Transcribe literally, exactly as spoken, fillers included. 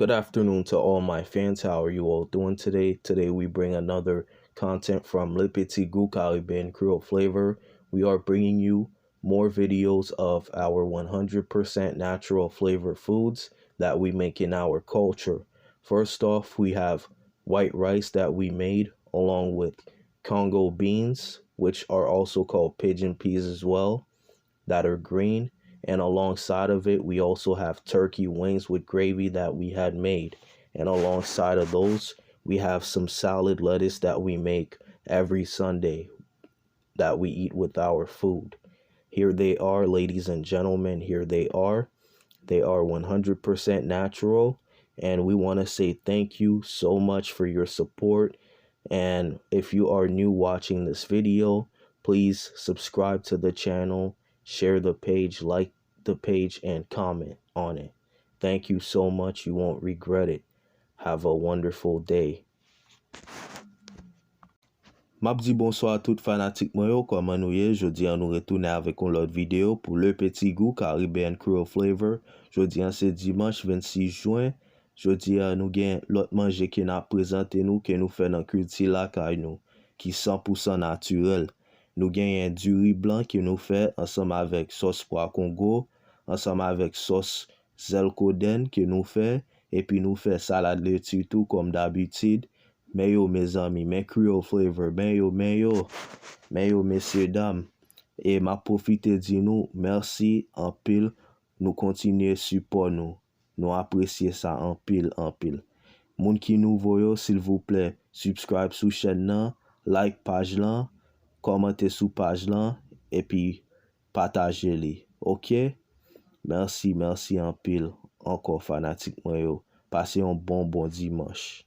Good afternoon to all my fans. How are you all doing today? Today we bring another content from Le Petit Goût Caribbean Creole Flavor. We are bringing you more videos of our one hundred percent natural flavor foods that we make in our culture. First off, we have white rice that we made along with Congo beans, which are also called pigeon peas as well, that are green. And alongside of it, we also have turkey wings with gravy that we had made. And alongside of those, we have some salad lettuce that we make every Sunday that we eat with our food. Here they are, ladies and gentlemen. Here they are. They are one hundred percent natural. And we want to say thank you so much for your support. And if you are new watching this video, please subscribe to the channel, share the page, like the page, and comment on it. Thank you so much. You won't regret it. Have a wonderful day. M ap di bonswa a tout fanatik mwen yo, kòman nou ye? Jodi a nou retounen avèk yon lòt videyo pou Le Petit Goût Caribbean Creole Flavor. Jodi a se dimanch vennsis jen. Jodi a nou gen lòt manje ke n ap prezante nou, ke nou fè nan kilti lakay nou, ki san pou san natirèl. Nou genyen diri blan ke nou fè ansanm avèk sòs pwa kongo, ansanm avèk sòs zèl kodèn ke nou fè, epi nou fè salad leti tou kòm dabitid. Men yo, mezanmi, men Creole Flavor, men yo, men yo, men yo, mesye dam. E m ap pwofite di nou mèsi anpil, nou kontinye sipò nou. Nou apresye sa anpil, anpil. Moun ki nouvo yo, silvouplè, subscribe sou chèn nan, like paj lan, kòmante sou paj lan, epi pataje li. Oke? Mèsi, mèsi anpil ankò fanatik mwen yo. Pase yon bon, bon dimanch.